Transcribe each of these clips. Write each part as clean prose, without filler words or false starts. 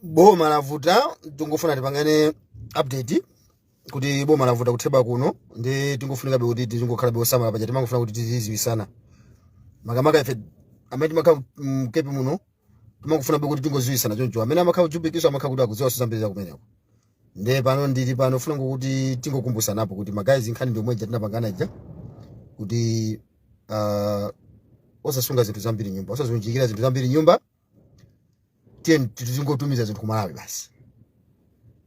Boma lavuta. Tingofuna tipangane update kuti boma lavuta kutheba kuno, ndi tingofunikabe kuti tizingokhala osamala. Paja timangofuna kuti tiziziwisana, makamaka ife amene timakhala mkepi muno, timangofuna be kuti tingoziwisana choncho. Amene amakhala kujubikiso amakhala kuti akudziwa zambiri za kumeneko. Nde pano ndili pano funa ngokuti tingokumbusanapo kuti, ma guys, nkhani ndi omwe ija tinapangana ija kuti osasunga zinthu zambiri nyumba, osazunjikira zinthu zambiri nyumba. Tiye tizingotumiza zinthu ku Malawi basi.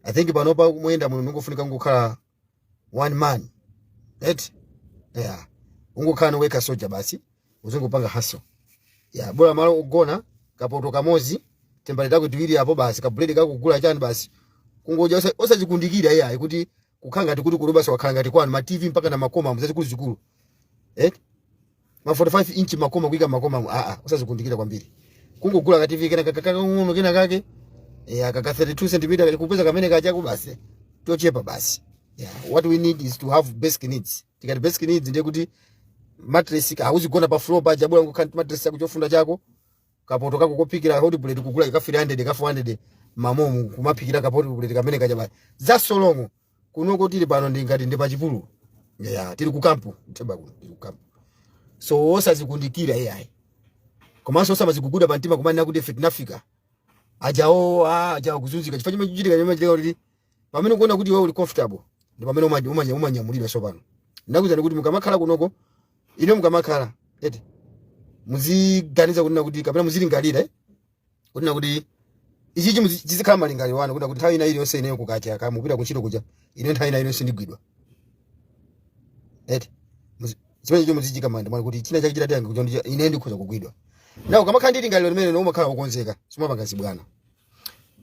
I think panopa muyenda muno ningofunika kungokhala one man right, yeah, ungokhala noweka soja basi, uzingopanga hustle, yeah, bola malo ogona, kapoto kamozi, tembale tako tiwiri apo basi, kabuledi kakugula chani basi, kungoja osazikundikira iyayi kuti kukhala ngati kuti kulo basi wakhala ngati kwanu. Ma TV mpaka na makoma mzazikulu zikulu, eh, ma 45 inch makoma, kuika makoma. A a usazikundikira kwambiri, kungogula ka TV kena kakang'ono kena kake, eh, kaka 32 cm kupeza kamene kachako basi, tochepa basi. Yeah, what we need is to have basic needs. Tikati basic needs, ndiye kuti mattress hauzigona pa floor paja, bola ngokhala mattress yako, chofunda chako, kapoto kako kophikira, hot plate kugula ka 300, ka 400 mamomu, kumaphikira kapoto plate kamene kacha basi. Zasolongo kunoko tili pano ndi ngati ndi pachipululu. Yeah, tili ku camp mtheba kuno, tili ku camp, so osazikundikira iyayi, komanso osamaziguguda pa mtima kumanena kuti ife tinafika, ajawo ajawo kuzunzika. Chifukwa chimene chichitika, chimene chichitika kuti pamene ukuona kuti iwe uli comfortable ndi pamene umanyamulidwa. So pano ndakuzani kuti mukamakhala kunoko, ine mukamakhala eti muziganiza kunena kuti, kapena muzilingalira, kunena kuti ichichi chizikhala malingaliro anu, kunena kuti nthawi ina iliyonse ineyo kukacha kamupita kuntchito kuja, ine nthawi ina iliyonse ndigwidwa, eti. Chimene chicho muzichika manda mwana kuti china chake chitatenga kuja ine ndikhoza kugwidwa. Na ukamakhala ndi lingaliro limene umakhala wokonzeka, simapanga zibwana.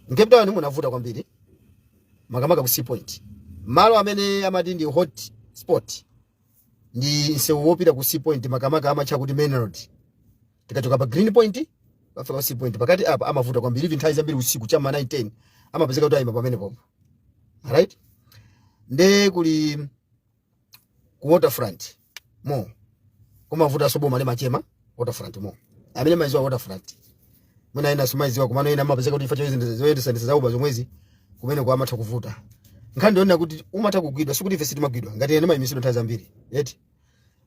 Cape Town munavuta kwambiri, makamaka ku Sea Point. Malo amene amati ndi hot spot ndi msewu wopita ku Sea Point, makamaka amatcha kuti Main Road. Tikachoka pa Green Point pafika ku Sea Point, pakati apa amavuta kwambiri. Even nthawi zambiri usiku chama 9 10 amapezeka kuti ayima pamene popo. Alright, nde kuli ku Waterfront mo kumavuta, so boma limachema Waterfront mo. Amene maiziwa Waterfront, mwina ena simaziwa, kumano ena amapezeka kuti ifa zoyendesa za Uber zomwezi, kumene kwa amatha kuvuta. Nkhani ndiona kuti umatha kugwidwa, sikuti ife sitimagwidwa. Ngati ine ndimayimisidwa nthawi zambiri, eti,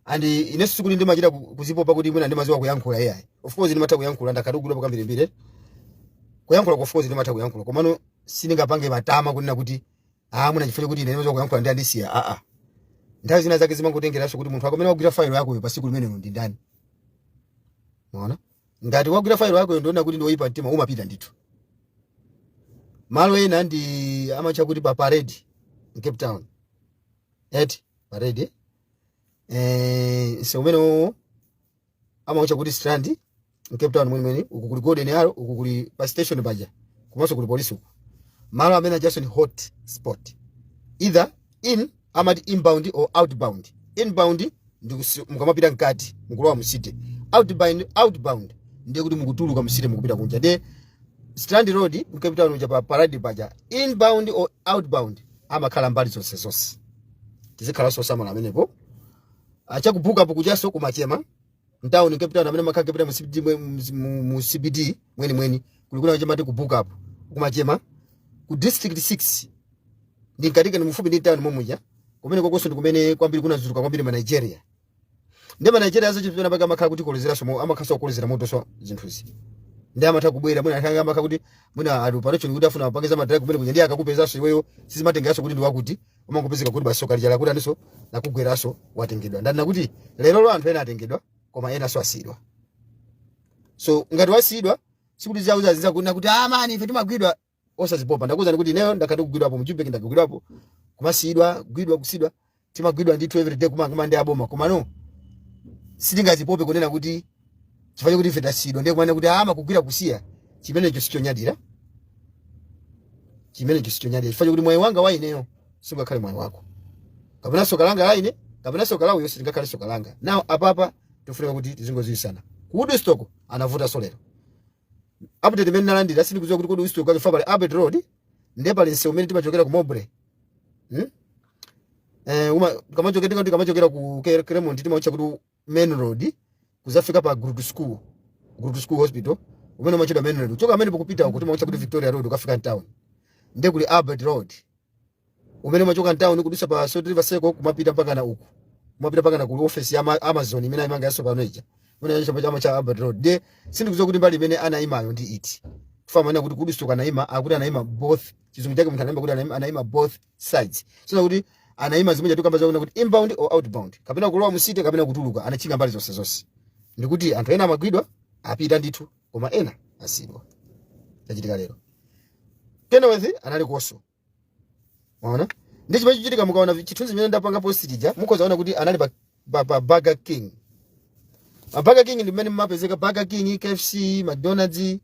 and inenso sikuti ndimachita kuzipopa kuti mwina ndimaziwa kuyankhula, iyayi. Of course ndimatha kuyankhula, ndakhati kugwidwa pakambirimbiri kuyankhula. Of course ndimatha kuyankhula, komano sindingapange matama kunena kuti, ah, mwina chifukwa kuti ine ndimaziwa kuyankhula ndi andisiya. Ah ah, nthawi zina zake zimangotengeranso kuti munthu akamene wagwira failo yakoyo pasiku limenelo ndi ndani. Maona, ngati wagwira failo yakoyo ndiona kuti ndiwoyipa mtima, umapita ndithu. Malo ena ndi amatcha kuti pa Parade in Cape Town, eti, Parade, so umene amaucha kuti Strand in Cape Town mwenimweni. Uku kuli Golden Arrow, uku kuli pa station paja, komanso kuli polisi uku. Malo amene ajaso ni hot spot, either in amati inbound or outbound. Inbound ndi mukamapita mkati, mukulowa mu city. Outbound ndiye kuti mukutuluka mu city, mukupita kunja. Ndiye Strand Road mu Cape Town uja, pa Parade paja, inbound or outbound amakhala mbali zonse zonse. Tizikhala sosamala amenepo. Achakubuka apo kujaso kumachema mtown Cape Town. Amene makhala Cape Town mu CBD, mu CBD mweni mweni, kulikuna chamati kubuka apo kumachema. Ku District 6 ndi mkatika, ni mufupi ndi town momuja. Kumene kokonso ndi kumene kwambiri kunazuluka kwambiri ma Nigeria. Ndi ma Nigeria azo chipena paka amakhala kuti kolezeraso mo, amakhala kukolezera moto. So zinthuzi ndi amatha kubwera, mwina akhanga amakhala kuti mwina ali operation kuti afuna apange za ma drug kumene kuja, ndi akakupezanso iweyo, sizimatengeranso kuti ndi wakuti, umangopezeka kuti basi sokalija kuti aniso nakugweraso, watengedwa. Ndani nakuti lero lo anthu ena atengedwa, koma ena so asiyidwa. So ngati wasiyidwa, sikuti zauza zinza kuna kuti, ah mani, ife timagwidwa. Osazipopa. Ndakuwuzani kuti ineyo ndakhati kugwidwapo mjubek, ndakugwidwapo, kumasiyidwa, kugwidwa, kusidwa. Timagwidwa ndithu everyday, kuma ndi aboma. Koma no, sitingazipope kunena kuti chifukwa chakuti ife tasiyidwa ndiye kumanena kuti ama kugwira kusiya. Chimenecho sichonyadira, chimenecho sichonyadira, chifukwa chakuti mwayi wanga wa ineyo sungakhale mwayi wako, kapena soka langa la ine, kapena soka lawo yonse lingakhale soka langa. Now apapa tifunika kuti tizingoziwisana. Ku Woodstock anavuta so lero. Update imene nalandira, sindikudziwa kuti kodi Woodstock kachofa pali Albert Road, ndiye pali msewu umene timachokera ku Mowbray, Eh, uma kamachokera, tikati kamachokera ku Claremont, timaucha kuti Main Road, kuzafika pa Groote Schuur, Groote Schuur Hospital. Umene umachedwa Main Road. Kuchoka amene pokupita uko timaucha kuti Victoria Road, ukafika town. Ndiye kuli Albert Road umene umachoka town kudusa pa Salt River Circle, kumapita mpaka na uku, kumapita mpaka na ku office ya Amazon imene ayimanga yaso pano ija, imene yacho chama cha Albert Road. De sindikudziwa kuti mbali imene anayimayo ndi iti. Kufa kuti kudusa anaima, akuti anaima both, chizungu chake munthu anaima kuti anaima both sides. So kuti anaima zimene tukamba zakuona kuti inbound or outbound, kapena kulowa mu city kapena kutuluka, anachinga mbali zonse zonse. Ndikuti anthu ena amagwidwa, apita ndithu, koma ena asidwa. Chachitika lero, Kenworth anali koso. Waona ndi chimene chichitika. Mukaona chithunzi chimene ndapanga post chija, mukhoza kuona kuti anali pa Burger King. Pa Burger King ndi mmene mmapezeka Burger King, KFC, McDonald's,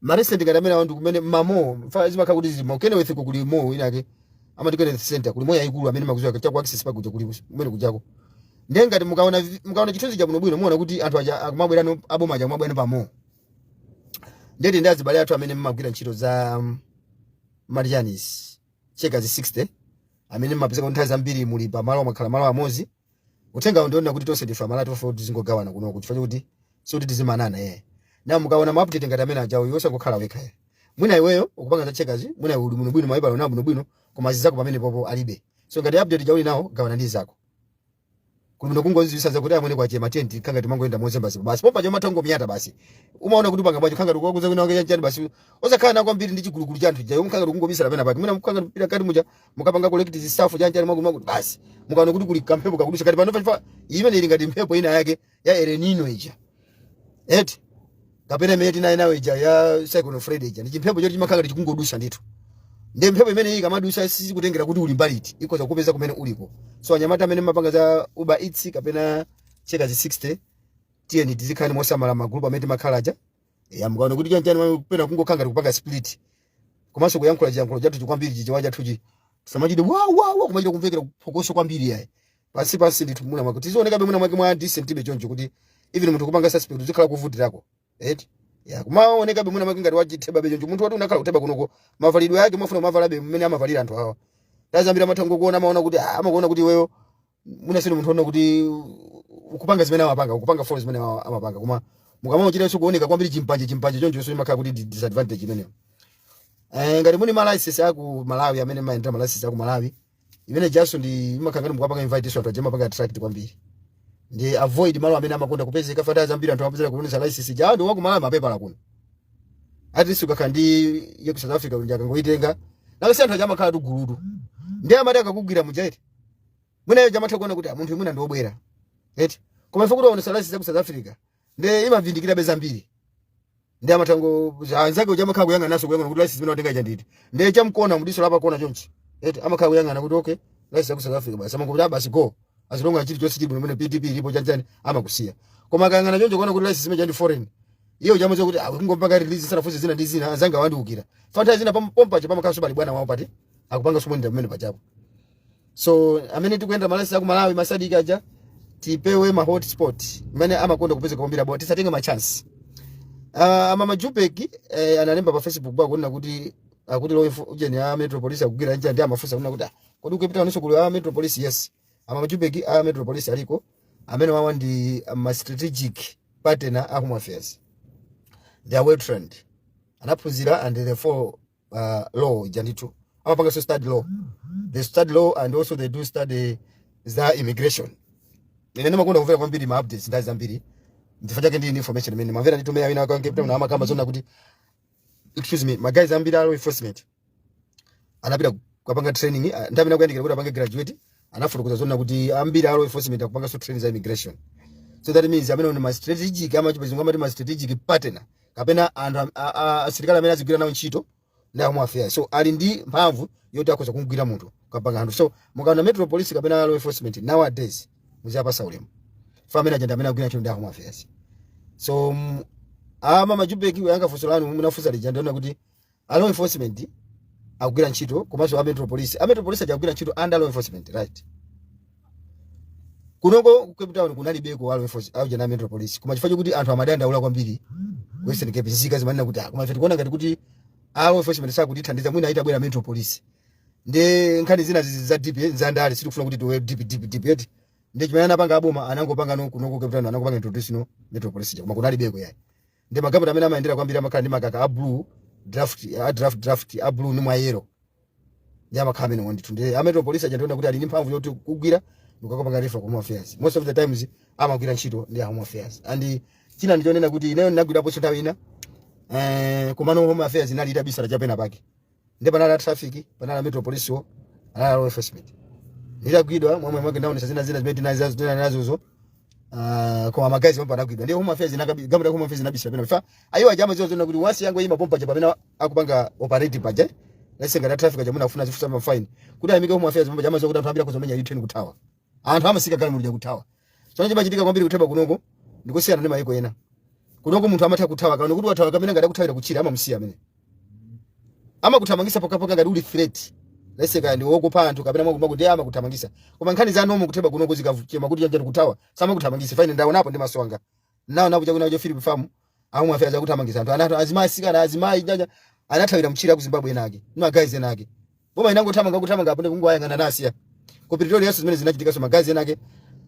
ma restaurant ngati amene awo, ndi kumene mamo zimakhala kuti zili. Kenworth kuli mall inake amati Kenworth Center, kuli mall yayikulu amene makuziwa cha ku Access Park kuja, kuli kumene kujako. Ndiye ngati mukaona chithunzi cha bwinobwino, muona kuti anthu aja akumabwera no aboma aja akumabwera pa mall. Ndeti ndi azibale athu amene mmagwira ntchito za Marianis Checkers 60, amene mmapezeka nthawi zambiri muli pamalo, makhala malo amodzi. Uthenga ndiona kuti tonse ndife Amalawi, tofa kuti tizingogawana kunoku, chifukwa chokuti sikuti tizimanana yeye. Na mukaona ma update ngati amene ajawo, iwe osangokhala wekha ye. Mwina iweyo ukupanga za Checkers, mwina uli bwinobwino, maibalo nawo bwinobwino, koma zizako pamene popo alibe. So ngati update jauli nawo, gawana ndi zako. Kuli kungoziwisa zakuti amwene kwachema tenti kanga timangoenda mozemba zipo basi, pompa choma tango miyata basi. Umaona kuti panga bwacho kanga tikukuza kwina wake chanchani basi, osakhala na kwambiri ndi chigulugulu cha anthu jayo, mukanga tikungobisala pena pake. Mwina mukanga pita kati muja, mukapanga collect zisafu chanchani mwaku mwaku basi. Mukaona kuti kuli kamphepo kakudusa kati pano pa imene ili ngati mphepo ina yake ya El Nino ija eti, kapena imene tinayi nayo ija ya Cyclone Freddy ija, ndi chimphepo choti chimakhala ngati chikungodusa ndithu. Ndi mphepo imene iyi kamadusa, sikutengera kuti uli mbaliti, ikoza kupeza kumene uliko. So anyamata amene mapanga za Uber Eats kapena Checkers 60, tiyeni tizikhala mosamala magrupu amene timakhala aja. Ya, mukaona kuti chanchani, pena kungokhala ngati kupanga split, komanso kuyankhula chiyankhulo chathu kwambiri, chichewa chathuchi samachite wa wa wa, kumachita kumvekera phokoso kwambiri yayi. Pansi pansi ndithu, muna mwake tizionekabe muna mwake mwa decent ibe choncho, kuti even munthu kupanga suspect uzikhala kuvutirako eti. Ya, kumaonekabe muna mwake ngati wachitheba be choncho. Munthu wati unakhala kuteba kunoko, mavalidwe yake mafuna mavala mmene amavalira anthu awa tazambira, mathango kuona amaona kuti ah, amakuona kuti iweyo muna sino munthu ona kuti ukupanga zimene amapanga, ukupanga follow zimene amapanga. Koma mukamama kuoneka kwambiri chimpanje chimpanje choncho, so imakhala kuti disadvantage imeneyo. Ngati muni ma license aku Malawi, amene mayendera ma license aku Malawi, imene jaso ndi imakhala ngati mukapanga invitation, anthu aja amapanga attract kwambiri. Ndi avoid malo amene amakonda kupezeka fata zambiri, anthu amapezera kuonesa license ja ndi waku Malawi, mapepala kuno. At least ukakhala ndi ya ku South Africa unja akangoitenga nakasi, anthu aja amakhala tu gulutu, ndi amati akakugwira mujaiti mwina iyo amatha kuona kuti ah, munthu mwina ndi wobwera eti. Koma ife kuti waonesa license ya ku South Africa, ndi imavindikira be zambiri, ndi amatango anzake uja amakhala kuyang'ana naso, kuyang'ana kuti license imene watenga ija nditi, ndi chamkona mudiso lapa kona chonchi eti, amakhala kuyang'ana kuti okay, license ya ku South Africa basi, amangokuti ah, basi go, as long as chilichonse chili bwino, mwene PDP ilipo chanchani, amakusiya. Koma akayang'ana choncho kuona kuti license imene ndi foreign, iyo chamazo kuti ah, kungopanga release sanafunse zina ndi zina, anzanga wandiukira fanta zina pompa chapamakhala pali bwana wawo pati akupanga somonda pamene pachapo. So amene tikuyenda ma license aku Malawi, masadiki aja, tipewe ma hotspot amene amakonda kupezeka kwambiri abo, tisatenge ma chance. Ama Majubek analemba pa Facebook bwa kunena kuti akuti law ujeni a Metro Police akugwira nja, ndi amafunsa kunena kuti ah, kodi ukupita nonso kuli a Metro Police? Yes, ama Majubek, a Metro Police aliko, amene wawa ndi ma strategic partner a Home Affairs. They are well trained, anaphunzira and they follow law ija ndithu, amapanga so study law, they study law and also they do study za immigration. Ine ndimakonda kumvera kwambiri ma updates nthawi zambiri, ndifo chake ndi information imene mamvera ndithu. Meya wina kwa Cape Town amakamba zona kuti, excuse me, ma guys ambiri a law enforcement anapita kupanga training nthawi imene akuyandikira kuti apange graduate, anafotokoza zona kuti ambiri a law enforcement akupanga so training za immigration. So that means amene ni ma strategic, amachipezungu amati ma strategic partner, kapena anthu asilikali amene azigwira nawo ntchito ndi Home Affairs. So ali ndi mphamvu yoti akhoza kumugwira munthu kapanga anthu. So mukaona Metro Police kapena law enforcement nowadays, muziyapasa ulemu fa amene ajenda amene agwira ntchito ndi Home Affairs. So ama Majubeki, yanga funso lanu munafunsa lija, ndiona kuti a law enforcement akugwira ntchito, komanso a Metro Police, a Metro Police akugwira ntchito under law enforcement, right? Kunoko ku Cape Town kunalibeko a law enforcement auja na Metro Police, koma chifukwa chokuti anthu amadandaula kwambiri ku Western Cape, nzika zimanena kuti ah, koma ife tikuona ngati kuti a law enforcement sakutithandiza, mwina itabwera Metro Police. Ndi nkhani zina zizi za deep za ndale, sitikufuna kuti tiwe deep deep deep yeti. Ndi chimene anapanga aboma, anangopanga no kunoko Cape Town anangopanga introduce no Metro Police, koma kunalibeko yayi. Ndi magalimoto amene amayendera kwambiri amakhala ndi makaka a blue draft, a draft a blue ndi mwa yellow, ndi amakhala amene ndithu. Ndi a Metro Police aja, ndiona kuti ali ndi mphamvu yoti kugwira ndikukapanga refer ku Home Affairs. Most of the times amagwira ntchito ndi a Home Affairs. And china ndichonena kuti ineyo ndinagwirapo nthawi ina, komano Home Affairs inali itabisala chapena pake, ndi panali a traffic, panali a Metro Police wo, anali a law enforcement. Nditagwidwa mwamwe mwake, ndaonesa zina zina zimene tinazo tina nazozo, koma ma guys pomwe anagwidwa ndi Home Affairs inakabi gamira Home Affairs inabisala pena fa ayiwa jama zizo zona kuti wasi yangu ima pompa cha pamene akupanga operate paja. Let's say ngati traffic jamuna akufuna zifusa ma fine kuti ayimike Home Affairs pompa, jama zokuti anthu ambiri akuzomenya U-turn kuthawa, anthu amasika kale mulija kuthawa. So chimachitika kwambiri kutheba kunoko ndikusiyana ndi mayiko ena. Kunoko munthu amatha kuthawa kana kuti wathawa kamene ngati akuthawira kuchira, amamusiya amene amakuthamangisa pokapoka ngati uli threat. Let's say kaya ndi wokupha anthu kapena mwakuti mwakuti, amakuthamangisa. Koma nkhani za normal kutheba kunoko zikachema kuti chanjani kuthawa, samakuthamangisa. Fine, ndaonapo ndi maso anga, naonapo chakuna cho Philip Farm amwe afika zakuthamangisa anthu anatu azimayi sikana azimayi jaja anathawira mchira ku Zimbabwe enake ndi ma guys enake boma inangothamanga kuthamanga apo ndikungoyang'ana nasiya. Ku Pretoria yesu zimene zinachitika, so ma guys enake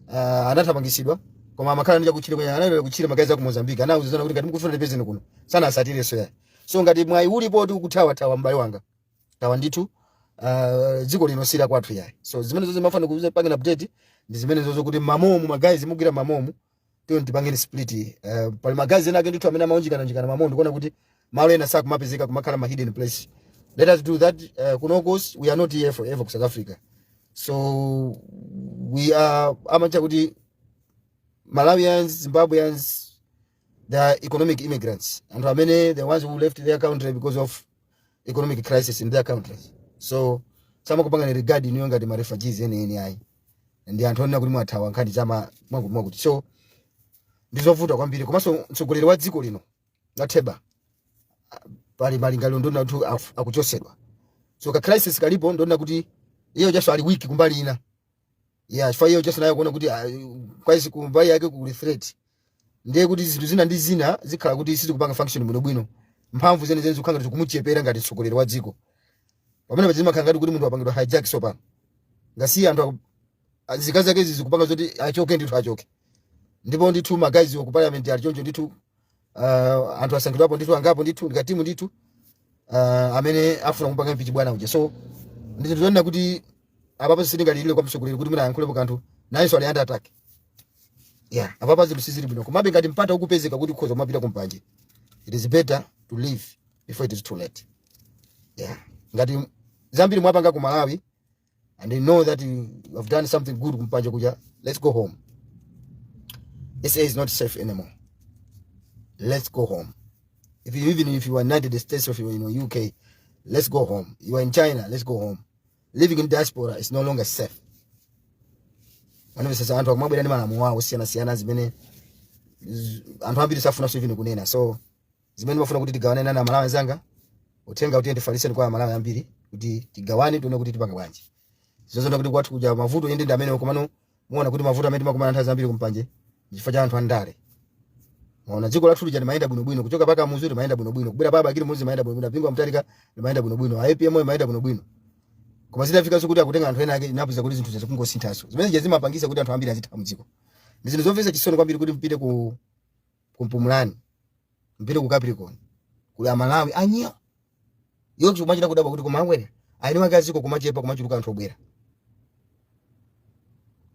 anathamangisidwa, koma amakhala ndi kuchira kwenye anayenda kuchira. Ma guys aku Mozambique anawuzana kuti ngati mukufuna tipezeni kuno, sana asatire. So ya, so ngati mwayi ulipo kuti ukuthawa, thawa m'bale wanga, tawa ndithu. Dziko lino sila kwathu yayi. So zimene zozo mafana kupangena update ndi zimene zozo kuti mamomu ma guys mugwira mamomu tiyo tipangeni split. Pali ma guys ena ake ndithu amene amaunjikana njikana mamomu, ndikuona kuti malo ena sakumapezeka, kumakhala ma hidden place. Let us do that. Kunoko we are not here forever ku South Africa. So we are amacha kuti Malawians, Zimbabweans, they are economic immigrants, anthu amene the ones who left their country because of economic crisis in their countries. So samakupanga regard niyo ngati ma refugees ene ene ayi, ndi anthu onena kuti mwathawa nkhani zama mwakuti mwakuti. So ndizovuta kwambiri. Komanso mtsogoleri wa dziko lino natheba pali malingaliro ndona kuti akuchosedwa. So ka crisis kalipo, ndona kuti iyo jaso ali weak kumbali ina, yeah, chifukwa iyo jaso nayo kuona kuti crisis kumbali yake kuli threat, ndiye kuti zinthu zina ndi zina zikhala kuti sizikupanga function bwinobwino. Mphamvu zenizeni zikukhala ngati zikumuchepera ngati mtsogoleri wa dziko. Pamene pachimakhala ngati kuti munthu apangidwa hijack. So pano ngasiye anthu zikazi zake izi zikupanga zoti achoke ndithu, achoke. Ndipo ndithu ma guys ku parliament ali choncho ndithu. Anthu asankhidwapo ndithu angapo ndithu ndikatimu ndithu amene afuna kupanga impeach bwana uja. So ndi zinthu zonena kuti apapo sitingalilire kwa mtsogoleri kuti mwina ayankhulepo kanthu, nayenso ali under attack. Yeah, apapa zinthu sizili bwino. Komabe ngati mpata ukupezeka kuti ukhoza kumapita kumpanje, it is better to leave before it is too late. Yeah, ngati zambiri mwapanga ku Malawi and you know that you have done something good kumpanje kuja, let's go home. SA is not safe anymore. Let's go home. If you, even if you are in United States or if you are in UK, let's go home. You are in China, let's go home. Living in diaspora is no longer safe. Manifesta anthu akumabwera ndi malamulo awo osiyanasiyana zimene anthu ambiri safuna even kunena. So zimene mafuna kuti tigawane nana Malawi anzanga, uthenga kuti tifaliseni kwa Malawi ambiri kuti tigawane, tione kuti tipanga bwanji. Zozonda kuti kwathu kuja mavuto inde ndi amene, komano muona kuti mavuto amene timakumana nthawi zambiri kumpanje chifukwa cha anthu andale. Maona dziko lathu lija limayenda bwinobwino kuchoka paka Muzu, limayenda bwinobwino kubwera pa Bakili Muluzi, limayenda bwinobwino Bingu Mutharika, limayenda bwinobwino APM, limayenda bwinobwino. Koma zitafika kuti akutenga anthu ena ake, inapuza kuti zinthu zikungosinthaso zimene zija zimapangisa kuti anthu ambiri azitha mdziko. Ndi zinthu zomvetsa chisoni kwambiri kuti mpite ku kumpumulani, mpite ku Capricorn, kuli Amalawi anyo iwo kumachita kudabwa kuti kumangwene aini wake aziko kumachepa, kumachuluka anthu obwera.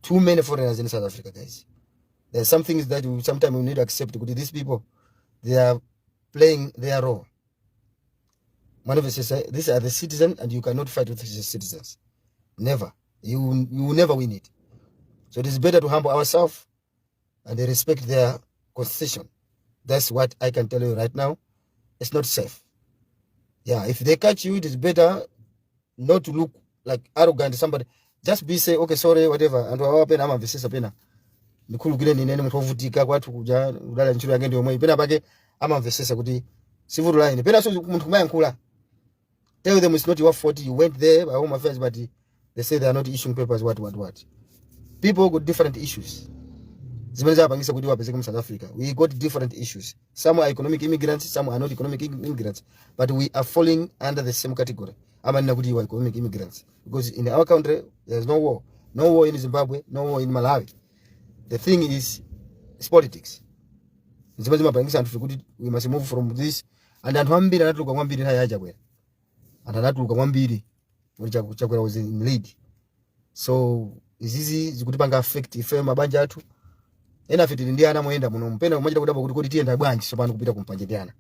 Too many foreigners in South Africa, guys. There are some things that sometimes we need to accept kuti these people, they are playing their role. Manifest, these are the citizens and you cannot fight with the citizens. Never. You will never win it. So it is better to humble ourselves and respect their constitution. That's what I can tell you right now. It's not safe. Yeah, if they catch you, it is better not to look like arrogant somebody. Just be say, "Okay, sorry," whatever. And wawa pena amamvesesa pena. Ndikhululukire, nine munthu wovutika kwathu kuja kudala ntchito yake ndi yomwe pena pake amamvesesa kuti sivuto la ine. Pena so munthu kumayankhula. Tell them it's not your fault. You went there by Home Affairs, but they say they are not issuing papers, what, what, what. People got different issues zimene zapangisa kuti wapezeke mu South Africa. We got different issues. Some are economic immigrants, some are not economic immigrants, but we are falling under the same category. Amanena kuti we are economic immigrants because in our country there is no war, no war in Zimbabwe, no war in Malawi. The thing is, it's politics. Zimene zimapangisa anthu kuti we must move from this, and anthu ambiri anatuluka kwambiri nthawi ya Chakwera. Anthu anatuluka kwambiri kuti Chakwera was in lead. So izizi zikutipanga affect ife, mabanja athu. Ena afe tili ndi ana moyenda muno, mpena kumachita kudabwa kuti kodi tiyenda bwanji tsopano kupita kumpanje ndi ana?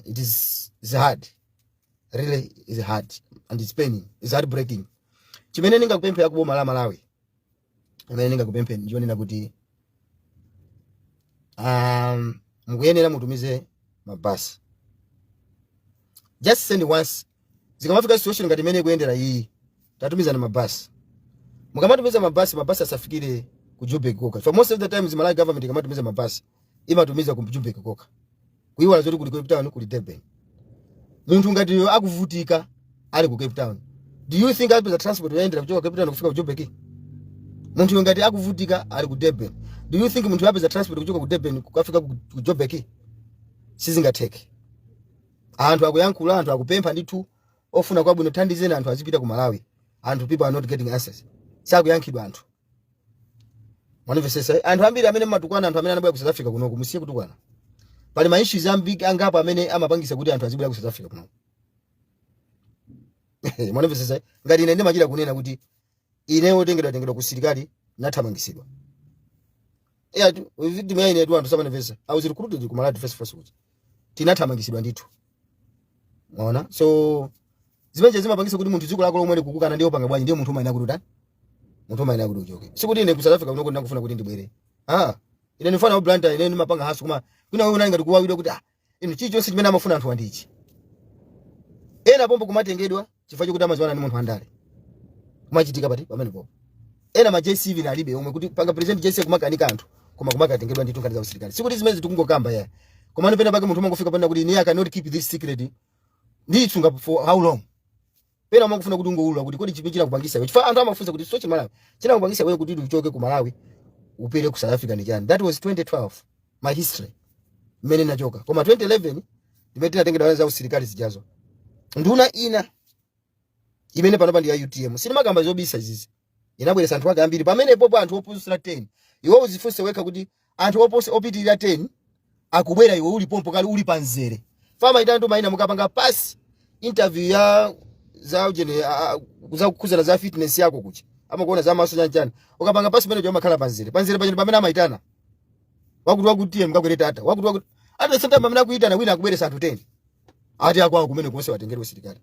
It is it's hard, really is hard and it's paining, it's heartbreaking. Chimene ndingakupemphe akuboma la Malawi, amene ndingakupemphe ndionena kuti mukuyenera mutumize mabasi. Just send once. Zikamafika situation ngati imene ikuyendera iyi, tatumizani mabasi. Mukamatumiza mabasi, mabasi asafikire ku Joburg koka. For most of the times, Malawi government ikamatumiza mabasi, imatumiza ku Joburg koka, kuiwala zoti kuli Cape Town, kuli Durban. Munthu ngati yo akuvutika ali ku Cape Town, do you think apeza transport yoyendera kuchoka Cape Town kufika ku Joburg? Munthu ngati akuvutika ali ku Durban, do you think munthu apeza transport kuchoka ku Durban kukafika ku Joburg? Sizingatheke. Anthu akuyankhula, anthu akupempha ndithu, ofuna kwabwino, thandizeni anthu azipita ku Malawi. Anthu, people are not getting answers, sakuyankhidwa anthu. Mwanimvesesa? Anthu ambiri amene mmatukwana anthu amene anabwera ku South Africa kunoku, musiye kutukwana. Pali ma issues ambiri angapo amene amapangisa kuti anthu azibwera ku South Africa kunoku. Mwanimvesesa? Ngati ine ndimachita kunena kuti ine otengedwa tengedwa ku silikali, nathamangisidwa. Yeah, victim ya ine tu, anthu samanimvesa. I was recruited ku Malawi Defence Force kuti tinathamangisidwa ndithu. Mwaona? So zimene zimapangisa kuti munthu dziko lako lomwe likukukana, ndiye upanga bwanji? Ndiye munthu umayenera kuti utani? Munthu umayenera kuti uchoke. Sikuti ine ku South Africa kunoko ndakufuna kuti ndibwere. Ah, ine ndifana Blantyre, ine ndimapanga hustle, koma kwina wewe unali ngati kuwawidwa kuti ah, inu chilichonse chimene amafuna anthu andichi. Ena pompo kumatengedwa chifukwa chokuti amaziwana ndi munthu andale, kumachitika pati pamene popo. Ena ma JCV nalibe omwe kuti panga present JC, kumakanika anthu, koma kumakatengedwa ndithu nkhani za usilikali. Sikuti zimene tikungokamba ya, koma pena pake munthu umangofika pena kuti ine I cannot keep this secret, ndiyitsunga for how long? Pena umangofuna kuti ungoulula kuti kodi chimene chinakupangisa iwe, chifukwa anthu amafunsa kuti so Malawi chinakupangisa iwe kuti uchoke ku Malawi upite ku South Africa ndi chani? That was 2012, my history mmene nachoka. Koma 2011 ndimene tinatengedwa za usilikali zijazo. Nduna ina imene panopa ndi ya UTM, sinimakamba zobisa izizi, inabweretsa anthu ake ambiri pamene popo, anthu oposera 10. Iwe uzifunse wekha kuti anthu opose opitirira 10 akubwera, iwe uli pompo kale, uli panzere. Fama itatu maina, mukapanga pass interview ya za ujene, za kukhuzana za fitness yako kucha, amakuona za maso, chani chani, ukapanga pass pamene umakhala panzere, panzere pachene pamene amaitana wakuti wakuti, tiye mkakwere tata, wakuti wakuti. At the same time pamene akuitana wina, akubweretsa anthu 10 ati akwawo kumene konse watengere usilikali.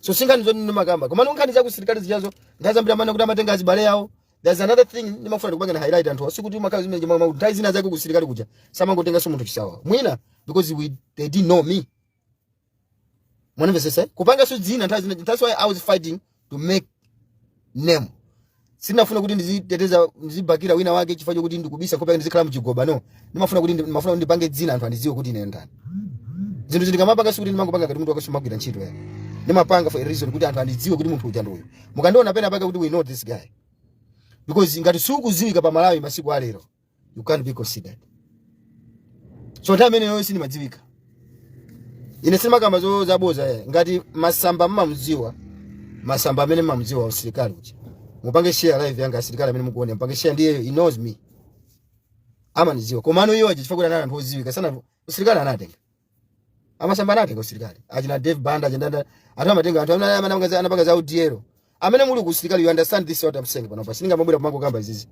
So sinkhani zoti ndimakamba, koma nkhani za kusilikali zichazo, nthawi zambiri amene kuti amatenga azibale yawo. There's another thing ndimafuna ndikupanga na highlight anthu, sikuti umakhala zimene chimwe nthawi zina zake kusilikali kuja samangotenganso munthu chisawa mwina because they didn't know me. Mwanimvesesa? Kupanga so dzina nthawi zina. That's why I was fighting to make name. Sinafuna kuti ndiziteteza, ndizibakira wina wake chifukwa chokuti ndikubisa nkhope yake, ndizikhala mchigoba. No, ndimafuna kuti ndipange dzina, anthu andidziwe kuti ine ndani. Zinthu zindikamapanga, sikuti ndimangopanga ngati munthu wakasumagwira ntchito ya. Ndimapanga for a reason, kuti anthu andidziwe kuti munthu uja ndi uyu. Mukandiona pena pake kuti we know this guy, because ngati sukudziwika pa Malawi masiku alero, you can't be considered. So nthawi imeneyo sindimadziwika ine, sindimakamba zo zaboza ya. Ngati Masamba mmamudziwa, Masamba amene mmamudziwa usilikali uja, mupange share live yanga. Asilikali amene mukuona, mupange share. Ndiye he knows me, amanidziwa. Komano iwo aja, chifukwa kuti anali anthu odziwika sana, usilikali anatenga amasamba, anatenga usilikali achina Dave Banda, achina anthu amatenga anthu amene anapanga za UDL. Amene muli ku usilikali, you understand this what I'm saying. Pano sindingamabwera kumango kamba izizi.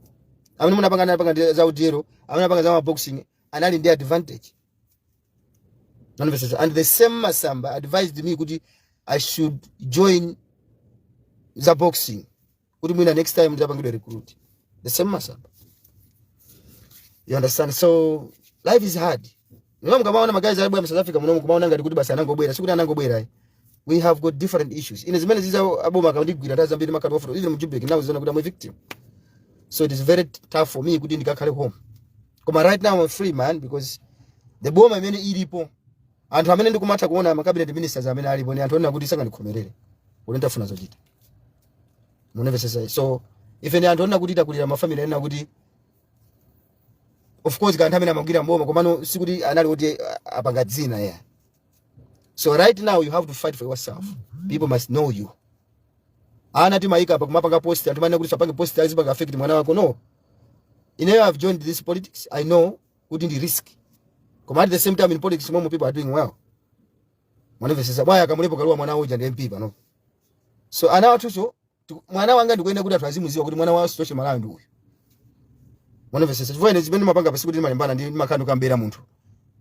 Amene munapanga, anapanga ndi za UDL, amene anapanga za boxing, anali ndi advantage. Manifestation. And the same Masamba advised me kuti I should join za boxing, kuti mwina next time ndizapangidwa recruit. The same Masamba, you understand? So life is hard. Niwe mukamaona ma guys alibwera mu South Africa muno, mukumaona ngati kuti basi anangobwera. Sikuti anangobwera, eh. We have got different issues. Ine zimene ziza aboma kandigwira nthawi zambiri makati ofuta, even mJubek now zona kuti I'm a victim. So it is very tough for me kuti ndikakhale home. Koma right now I'm a free man, because the boma imene ilipo, anthu amene ndikumatha kuona, ma cabinet ministers amene alipo, ni anthu onena kuti sangandikhomerere kuti nditafuna zochita. Munimvesesa? So ife ni anthu onena kuti takulira ma family anena kuti of course kanthu amene amagwira mboma, komano sikuti anali kuti apanga dzina ya. So right now you have to fight for yourself. People must know you. Ana timayika apa kumapanga post, anthu manena kuti sapange post, azipanga affect mwana wako. No, ineyo I've joined this politics, I know Kuti ndi risk. Koma at the same time, in politics momwe people are doing well. Mwanimvesesa bwaya? Kamulepo Kaluwa, mwana uja ndi MP pano. So ana wathuso, mwana wanga ndikuenda kuti anthu azimuziwa kuti mwana wa Situation Malawi ndi uyu. Mwanimvesesa? Chifukwa ine zimene ndimapanga pasi kuti ndimalimbana ndi ndimakhala ndikambera munthu,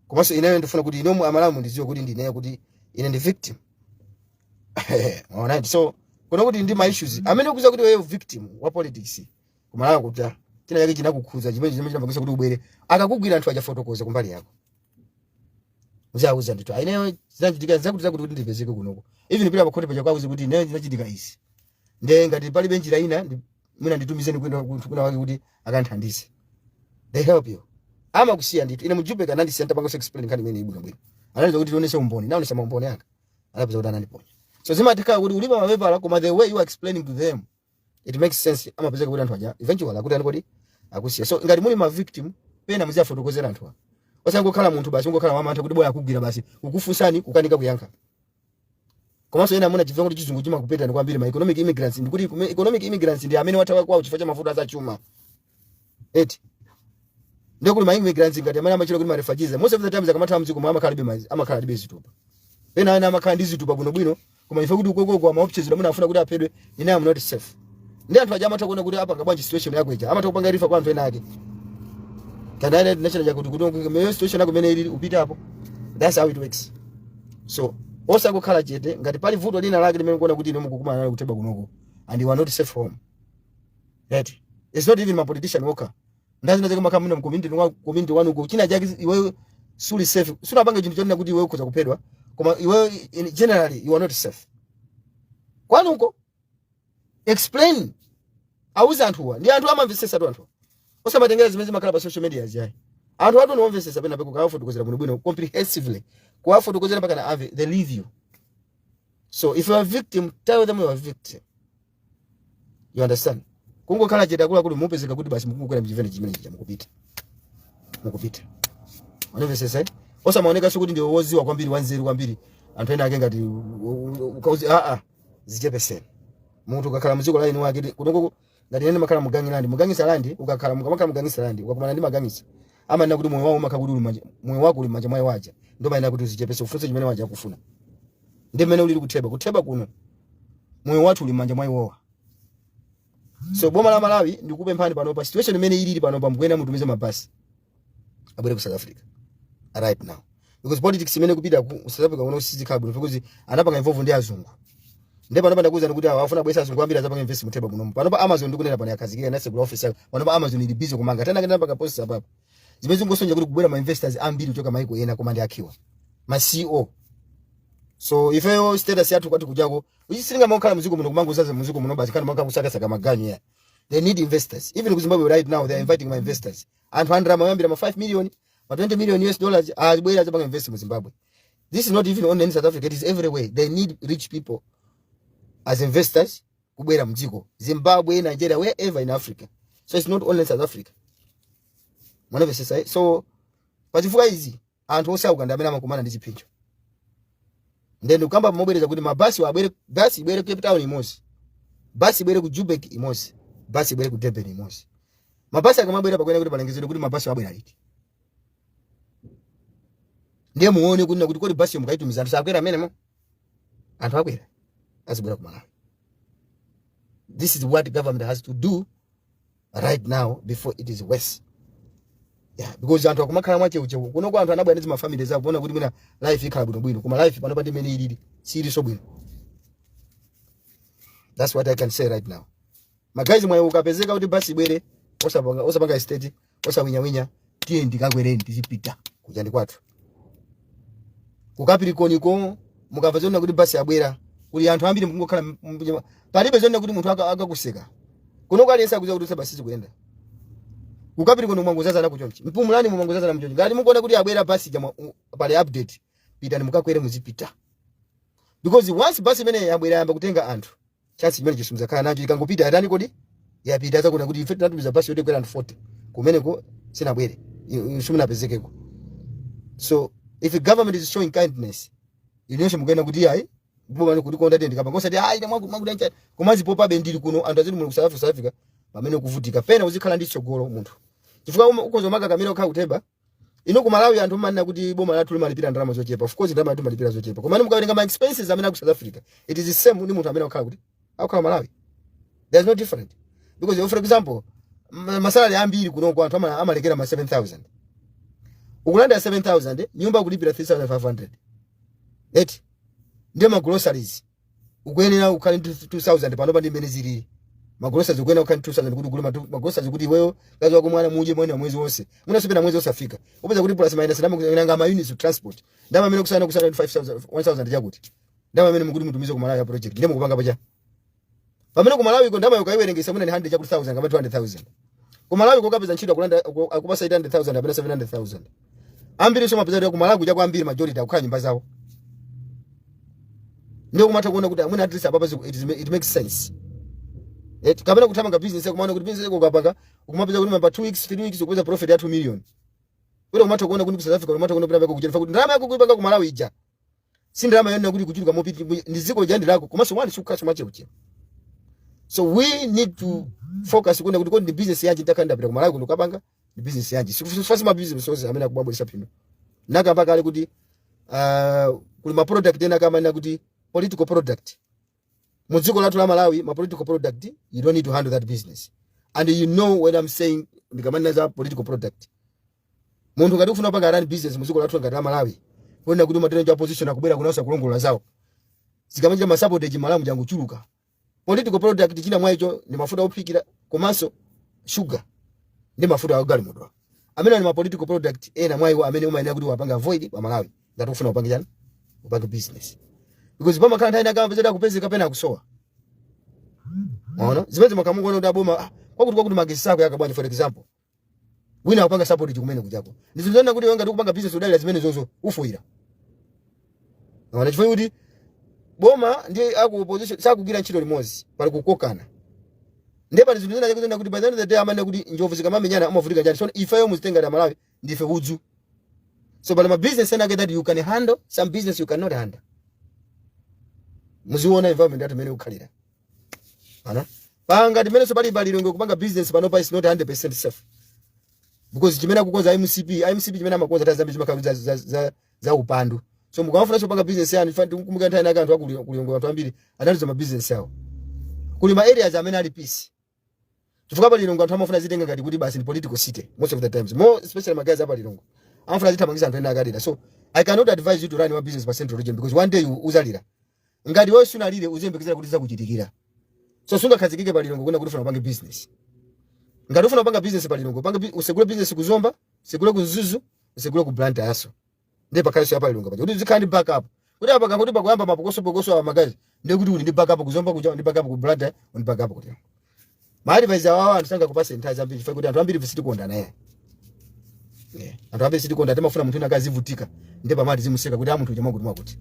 komanso ineyo ndifuna kuti ine Amalawi mundiziwe kuti ndineyo, kuti ine ndi victim. Alright, so kuna kuti ndi ma issues amene ukuza kuti wewe victim wa politics kumalawi, kuti china chake chinakukhuza chimene chinapangisa kuti ubwere. Akakugwira anthu achafotokoza kumbali yako, uzauza ndithu, ineyo zinachitika zakuti zakuti kuti ndipezeke kunoko. Even pila pakhoti paja kwauze kuti ineyo zinachitika izi, nde ngati palibe njira ina, mwina nditumizeni kwina kuna wake kuti akanthandize. They help you, amakusiya ndithu. Ine mujube kanandisiya ndapanga explain nkhani imene ibwino bwino. Analiza kuti tionese umboni, naonesa maumboni anga, anapeza kuti anandiponya. So zimatikhala kuti ulipa mapepala, koma the way you are explaining to them, it makes sense. Amapezeka kuti anthu aja eventually akuti anikodi akusiya. So ngati muli ma victim, pena muziyafotokozera anthu, osangokhala munthu basi ungokhala wamantha kuti bola akugwira basi, kukufunsani kukanika kuyankha. Komanso ena amuna chifukwa kuti chizungu chimakupetani kwambiri. Ma economic immigrants, ndikuti economic immigrants ndi amene wathawa kwawo chifukwa cha mavuto azachuma, eti? Ndiye kuli ma immigrants ngati amene amachita kuti ma refugees. Most of the times akamathawa mdziko mwa amakhala alibe zitupa. Pena ena amakhala ndi zitupa bwinobwino, koma ife kuti ukokoko amaopsezedwa, amene afuna kuti aphedwe, ine am not safe. Ndi anthu aja amatha kuona kuti apanga bwanji situation yako ija, amatha kupanga refer kwa anthu ena ake kana ene national chakuti kuti meyo situation yako imene ili upitapo. That's how it works. So osangokhala chete. Ngati pali vuto lina lake limene kuona kuti ine mukukumana nalo kutheba kunoko and you are not safe home, right? It's not even ma politician worker. Ndazina zake makhala muna community wa community wanu uko, china chake iwe suli safe, sunapanga chinthu chonena kuti iwe ukhoza kuphedwa, koma iwe in generally you are not safe kwanuko. Explain, auza anthuwa, ndi anthu amamvesesa tu anthu. Osamatengera zimene zimakhala pa social media ziyayi. Anthu atu niwomvesesa. Pena peko kawafotokozera bwinobwino, comprehensively kuwafotokozera mpaka na ave, they leave you. So if you are a victim, tell them you are a victim. You understand? Kungokhala chete, akuluakulu, mupezeka kuti basi mukungokwera mchivene chimene chija, mukupita, mukupita. Wanamvesesa, eh? Osamaoneka kuti ndiwe woziwa kwambiri, wanzeru kwambiri, anthu ena ake ngati ukauzi. A a zichepeseni. Munthu ukakhala mdziko la eni wake kunoko, ngati nene makhala mugangiland, mugangisaland, ukakhala mukamakhala mugangisaland, ukakumana ndi magangisa, amanena kuti moyo wawo umakhala kuti uli moyo wako uli m'manja mwawo waja. Ndo mayenera kuti uzichepese, ufunse chimene waja akufuna. Ndi mmene ulili kutheba. Kutheba kuno moyo wathu uli m'manja mwa iwowa. So boma la Malawi, ndikupemphani panopa, situation imene ilili panopa, mukuyenera mutumize mabasi abwere ku South Africa right now, because politics imene kupita ku South Africa kuno sizikhala bwino, because anapanga involve ndi azungu. Ndipo panopa ndakuwuzani kuti awa afuna bwesa azungu ambiri azapanga invest mutheba muno. Panopa Amazon, ndikunena pano, yakhazikika nasegula office yake. Panopa Amazon ili busy kumanga tena kena paka post apapo, zimene zingosonja kuti kubwera ma investors ambiri kuchoka maiko ena, koma ndi akhiwa ma CEO. So ifeyo status yathu kwati kujako silinga mokhala muziko muno, kumangozaza muziko muno basi, kana makhala kusakasaka maganyu ya. They need investors. Even ku Zimbabwe right now they are inviting my investors, anthu andalama oyambira ma 5 million, ma 20 million US dollars, abwera azapanga invest mu Zimbabwe. This is not even only in South Africa, it is everywhere. They need rich people as investors kubwera mdziko, Zimbabwe, Nigeria, wherever in Africa. So it's not only South Africa. Mwanamvesesa, eh? So pachifukwa izi, anthu osauka ndi amene amakumana ndi chipsinjo. Then ukamba mobwereza kuti mabasi abwere, basi ibwere Cape Town imodzi, basi ibwere ku Joburg imodzi, basi ibwere ku Durban imodzi. Mabasi akamabwera, pakuena kuti palengezedwe kuti mabasi abwera liti. Ndiye muone kunena kuti kodi basi mukaitumiza, anthu sakwera amenemo? Anthu akwera, azibwera ku Malawi. This is what government has to do right now before it is worse, yeah, because anthu akumakhala mwacheucheu kuno. Kwa anthu anabwera ndi zimafamily zawo kuona kuti mwina life ikhala bwinobwino, koma life pano pandi imene ilili sili so bwino. That's what I can say right now. Magazi, mwayi ukapezeka kuti basi ibwere, osapanga estate, osawinyawinya. Tiye ndikakwereni, tizipita kuja ndi kwathu kukapirikoniko. Mukamva zonena kuti basi yabwera, kuli anthu ambiri mukungokhala palibe zonena kuti munthu akakuseka kuno. Aliyense akuziwa kuti basi zikuyenda. Kukapirikono mwangozazana kuchonchi, Mpumulani mwangozazana mchonchi. Ngati mukuona kuti yabwera basi pali update, pitani mukakwere, muzipita, because once basi imene yabwera yamba kutenga anthu, chance chimene chisumuzakhala nacho ikangopita, atani kodi yapita, azakuna kuti ife tinatumiza basi yoti kwera anthu 40, kumeneko sinabwere, simunapezekeko. So if the government is showing kindness, inenso mukuena kuti ayi, boma kuti konda tendi kapa ngosati ayi mwaku mwaku dancha komazipopabe. Ndili kuno, anthu aziti muli ku South Africa, South Africa pamene kuvutika. Pena uzikhala ndi tsogolo munthu, chifukwa ukhoza makakamira ukhala kutheba. Ino ku Malawi anthu manena kuti boma lathu limalipira ndalama zochepa. Of course ndalama yathu limalipira zochepa, koma mukawerenga ma expenses amene aku South Africa, it is the same ndi munthu amene akukhala kuti akukhala Malawi. There's no different, because for example, ma salary ambiri kunoko anthu amalekera ma 7000. Ukulandira 7000, nyumba kulipira 3500, eti? Ndiye ma groceries ukuyenera ukhale ndi 2000. Panopa ndi mmene zilili, ma groceries ukuyenera ukhale ndi 2000 kuti ugule ma groceries, kuti iweyo, kazi wako, mwana muje mwene wa mwezi wonse. Munasopena mwezi osafika, upeza kuti plus minus ndama nanga ma units of transport, ndama amene kusana 5000 1000 chakuti ndama amene mukuti mutumize ku Malawi ya project, ndiye mukupanga pacha pamene ku Malawi ko ndama ukaiwerengesa muna ni 100 chakuti 1000 kama 200,000. Ku Malawi kokapeza ntchito akulanda akupasa 800,000 apena 700,000. Ambiri so mapeza kuti ku Malawi kuja kwambiri majority akukhala nyumba zawo, ndio kumatha kuona kuti amwene at least apapa it makes sense. Kapena kuthamanga business yako, kumaona kuti business yako ukapanga ukumapeza kuti pa 2 weeks, 3 weeks ukupeza profit ya 2 million. Kuti umatha kuona kuti ku South Africa umatha kuona kuti kuchera kuti ndalama yako kuipanga ku Malawi ija si ndalama yonena kuti kuchuluka mopiti ndi ziko jandi lako, komanso wani sukhaso mache. So we need to focus kuona kuti kodi ndi business yanji ndakanda ndapita ku Malawi kuno kapanga ndi business yanji. Sikufasi ma business onse amene akubabwesa phindu. Nakamba kale kuti kuli ma product ena kama kuti political product. Mu dziko lathu la Malawi, ma political product, you don't need to handle that business. And you know when I'm saying, ndikamanena za political product, munthu ngati ufuna kupanga run business mu dziko lathu ngati la Malawi, kuona kuti umatero cha opposition akubwera kunausa kulongola zawo, zikamachita ma sabotage Malawi jangu chuluka. Political product china mwaicho ni mafuta ophikira komanso sugar ndi mafuta a galimoto, amene ni ma political product ena mwaiwo amene umayenera kuti wapanga avoid pa Malawi ngati ufuna upange chani, upange business, because pamakhala nthawi inaka amapezeka kupezeka pena akusowa. Maona zimene makamungu kuti aboma, ah, kwakuti magesi sako yakabwanji, for example, wina akupanga support kumene kujako, ndizizona kuti wanga tikupanga business udalira zimene zozo ufuira. Maona, chifukwa kuti boma ndi aku opposition sakugwira ntchito limodzi, pali kukokana. Ndiye pali zinthu zina zake kuti by the end of the day amene kuti njovu zikamamenyana amavutika njani. So ifeyo muzitenga la Malawi ndife udzu. So pali ma business ena ake that you can handle, some business you cannot handle. Muziona environment yathu imene ukhalira ana panga timenenso pali palilongo kupanga business panopa is not 100% safe, because chimene akukonza MCP, MCP chimene amakonza tazambi chimakhala za upandu. So mukamafuna kupanga business yanu, ifa kumbuka nthawi inaka anthu akulilongo, anthu ambiri analiza ma business yawo kuli ma areas amene ali peace, chifukwa pa Lilongwe anthu amafuna zitenga ngati kuti basi ni political city most of the times, more especially ma guys apa Lilongwe amafuna zithamangisa anthu ena akadera. So I cannot advise you to run your business pa Central Region, because one day you uzalira. Ngati wewe sunalire, uziyembekezera kuti zakuchitikira. So sungakhazikike pa Lilongwe kuna kuti ufuna upange business. Ngati ufuna upanga business pa Lilongwe, upange usegule business ku Zomba, usegule ku Mzuzu, usegule ku Blantyre yaso, ndiye pakhalenso apa Lilongwe paja kuti zikhala ndi backup, kuti apa kakuti pakuyamba mapokoso pokoso awa magazi, ndiye kuti uli ndi backup ku Zomba kuja, ndi backup ku Blantyre, ndi backup kuti ma advice awawa anthu sangakupase nthawi zambiri, chifukwa kuti anthu ambiri sitikonda naye. Yeah. Anthu ambiri sitikonda, timafuna munthu akazivutika ndiye pamati zimuseka kuti a munthu uja mwakuti mwakuti.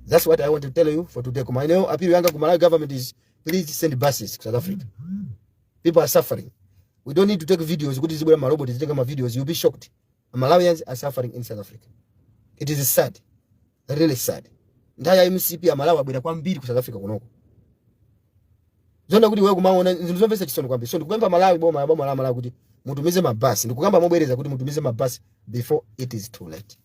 That's what I want to tell you for today. Koma ineyo appeal yanga ku Malawi government is, please send buses to South Africa. People are suffering. We don't need to take videos kuti zibwera ma robot zitenga ma videos. You'll be shocked. Malawians are suffering in South Africa. It is sad, really sad. Nthawi ya MCP Amalawi abwera kwambiri ku South Africa kunoko, zona kuti wewe kumaona zinthu zomvetsa chisoni kwambiri. So ndikupempha Malawi boma, boma la Malawi, kuti mutumize mabasi. Ndikukamba mobwereza kuti mutumize mabasi before it is too late,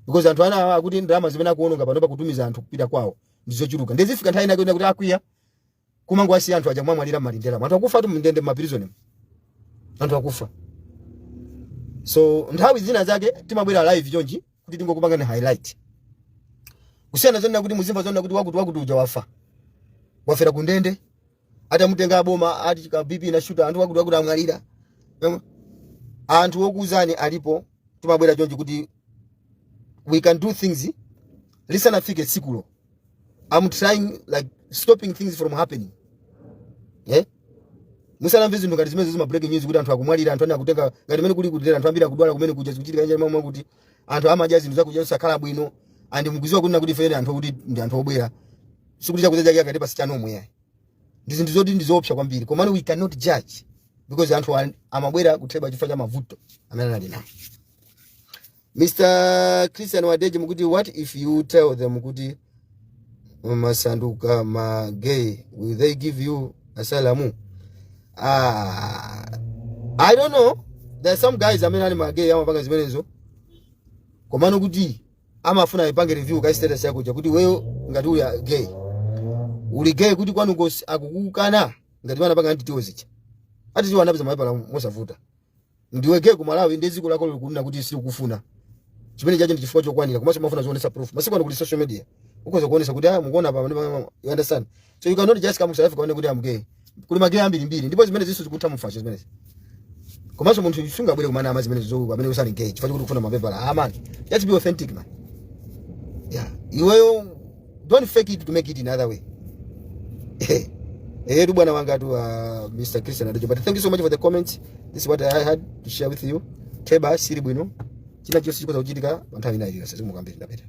because anthu ana awa kuti ndalama zimene akuononga panopa kutumiza anthu kupita kwawo ndizochuluka. Ndizifika nthawi inake kuti akwiya kumango asiya anthu aja mwamwalira mmalindera, anthu akufa tu mndende, mma prison anthu akufa. So nthawi zina zake timabwera live chonchi kuti tingokupanga ni highlight, kusiyana zonna kuti muzimva zonna kuti wakuti wakuti uja wafa, wafera kundende, atamutenga aboma ati ka BP na shuta, anthu wakuti wakuti amwalira. Anthu okuzani alipo. Timabwera chonchi kuti we can do things lisanafike tsikulo. I'm trying like stopping things from happening, eh? Musanamve zinthu ngati zimene zima breaking news kuti anthu akumwalira, anthu akutenga ngati mene kuli kutera, anthu ambiri akudwala kumene kuja, zikuchitika njani momwe kuti anthu amadya zinthu zakudya zosakhala bwino. And mukuziwa kuti kuti ifene anthu kuti ndi anthu obwera, sikuti chakudya chake akati pasi chanomwe yayi, ndi zinthu zoti ndi zoopsa kwambiri. Komano we cannot judge because anthu amabwera kutheba chifukwa cha mavuto amene anali nawo. Mr Christian Wadeji mukuti, "What if you tell them kuti masanduka ma gay, will they give you asylum?" Ah, I don't know. There are some guys amene ali ma gay amapanga zimenezo. Komano kuti amafuna ipange review ka status yako chakuti weyo ngati uli gay, uli gay kuti kwanu kosi akukukana ngati mana panga antitiwo zicha atitiwo anapeza mapepala mosavuta. Ndiwe gay ku Malawi ndi dziko lako likunena kuti silikufuna, chimene chacho ndi chifukwa chokwanira. Komanso mafuna zionesa proof. Masiku ano kuli social media, ukhoza kuonesa kuti ah, mukuona pa, you understand? So you cannot just come to South Africa one kuti I'm gay. Kuli magay ambiri mbiri ndipo zimene ziso zikutha mufasha zimenezi. Komanso munthu sungabwere kumana ama zimene zo pamene usali gay chifukwa chokuti kufuna mapepala. Ah man, just be authentic, man. Yeah, iweyo don't fake it to make it in other way. Eh, tu bwana wanga tu, Mr. Christian Adejo. But thank you so much for the comments. This is what I had to share with you. Theba sili bwino, china chonse chikoza kuchitika pa nthawi ina iliyonse. Zimukambiri, ndapita.